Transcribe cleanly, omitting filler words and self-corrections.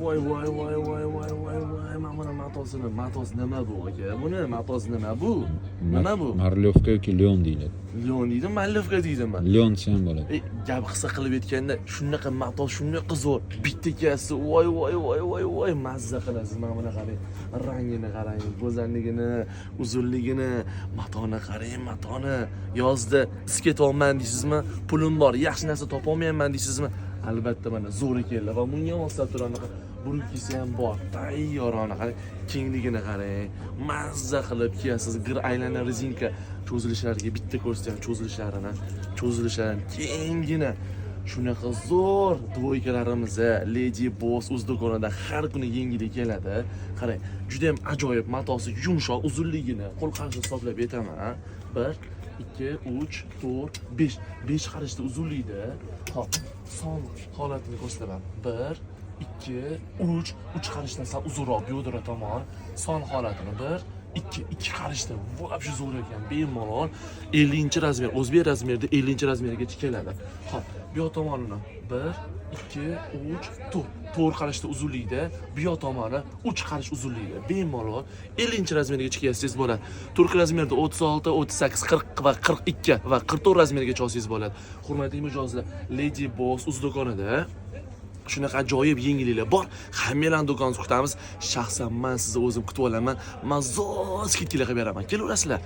Voy, voy, voy, voy, voy, voy, voy, mana buni matosini, matosi nima bu, aka? Buni matosi nima bu? Nima bu? Марлёвка yoki лён deyiladi. Лён deydimi, марлёвка deydimi? Лён desa ham bo'ladi. E, gap qisqa qilib aytganda, shunaqa mato, shunaqa zo'r. Bitta kiyasiz, voy, voy, voy, voy, voy, mazza qilasiz. Mana buni qarang. Rangini qarang, go'zalligini, uzunligini, matoni qarang, matoni. Yozda is ketyapman deysizmi? Pulim bor, yaxshi narsa topolmayapman deysizmi? Albatta, mana zo'ri keldi va bunga moslab turgan брюки si ham bor. Tayyor, ana qarang, kengligini qarang. Mazza qilib kiyasiz. Gir aylana rezinka cho'zilishlariga bitta ko'rsatyapman cho'zilishlarini. Cho'zilishlari kenggina. Shunaqa zo'r двойка larimiz Lady Boss o'z do'konida har kuni yangilik keladi. Qarang, juda ham ajoyib, matosi yumshoq, uzunligini qo'l qarishi hisoblab aytaman. 1, 2, 3, 4, 5. 5 qarishda uzunlikda. Hop, son holatini ko'rsataman. 1, 2, 3, 3 qarishdan sal uzunroq бёдра tomon. Son holatini 1, 2, 2 qarishda вообще zo'r ekan, bemalol 50 размер, o'zbek размер ida 50 размер gacha keladi. Hop, bu yoq tomonini 1, 2, 3, 4. 4 qarishda uzunlikda, bu yoq tomoni 3 qarish uzunlikda. Bemalol 50 размер gacha kiysangiz bo'ladi. Turk размер da 36, 38, 40 va 42 va 44 размер gacha olsangiz bo'ladi. Hurmatli mijozlar, Lady Boss o'z do'konida shunaqa ajoyib yengilliklar bor. Hammanglarni do'konimizda kutamiz. Shaxsan man sizni o'zim kutib olaman. Man zo'r скидка lar qilib beraman. Kelaverasizlar.